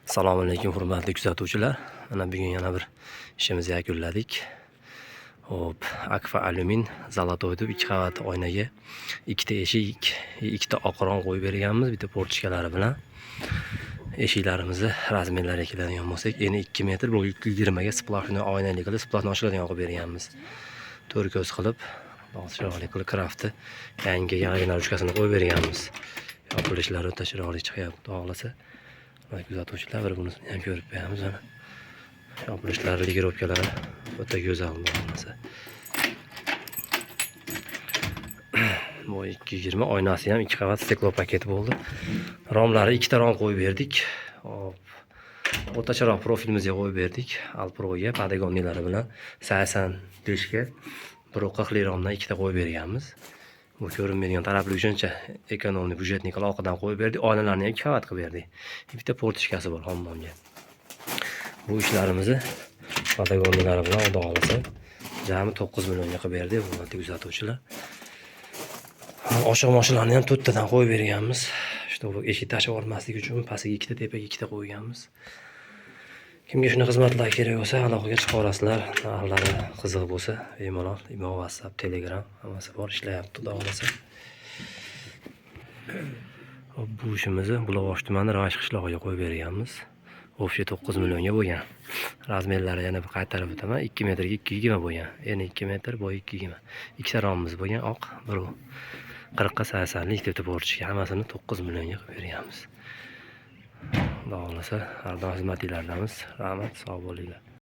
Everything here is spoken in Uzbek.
Assalomu alaykum, hurmatli kuzatuvchilar. Mana bugun yana bir ishimizni yakunladik. Xo'p, Akfa alyumin золотой deb ikki qavat oynaga ikkita eshik, ikkita oq rom qo'yib berganmiz, bitta portichkalari bilan. Eshiklarimizni размер lariga keladigan bo'lsak, eni 2 metr, bu 220 ga сплошной oynali qilib, сплошной ochiladigan qilib berganmiz. To'rt ko'z qilib, chiroyli qilib kraftni yangi original ruchkasini qo'yib berganmiz. Yopilishlari o'ta chiroyli chiqyapti, xudo xohlasa. Mana, kuzatuvchilar, bir bunisini ham ko'rib qo'yamiz mana. Yopilishlari, регулировка lari o'ta go'zal, xudo xohlasa. Bu 220 oynasi ham ikki qavat стеклопакет bo'ldi. Romlari ikkita rom qo'yib berdik. Hop. O'rtacharoq profilimizga qo'yib berdik. Alproga подогонный lari bilan 85 ga 1,40 romdan ikkita qo'yib berganmiz. Bu ko'rinmaydigan tarafli uchuncha экономный, бюджетный qilib oqidan qo'yib berdik. Oynalarni ham ikki qavat qilib berdik. Bitta portichkasi bor hammomga. Bu ishlarimizni подогонный lari bilan, xudo xohlasa, jami 9 millionga qilib berdik, hurmatli kuzatuvchilar. Oshiq mashinalarni ham to'rttadan qo'yib berganmiz. Чтобы eshik tashib yubormaslik uchun pastiga ikkita, tepaga ikkita qo'yganmiz. Kimga shunaqa xizmatlar kerak bo'lsa, aloqaga chiqaverasizlar. Narxlari qiziq bo'lsa, bemalol Imo, WhatsApp, Telegram hammasi bor, ishlayapti, xudo xohlasa. Hop, bu ishimizni Buloqboshi tumani Ravsh qishlog'iga qo'yib berganmiz. Общий 9 millionga bo'lgan. Размер lari yana bir qaytarib o'taman. 2 metrga 220 bo'lgan. Eni 2 metr, bo'yi 220. Ikkita romimiz bo'lgan, oq, bir 40 80lik deb borishga hammasini 9 millionga qilib berganmiz. Xudo xohlasa, har doim xizmatinglardamiz. Rahmat, sog' bo'linglar.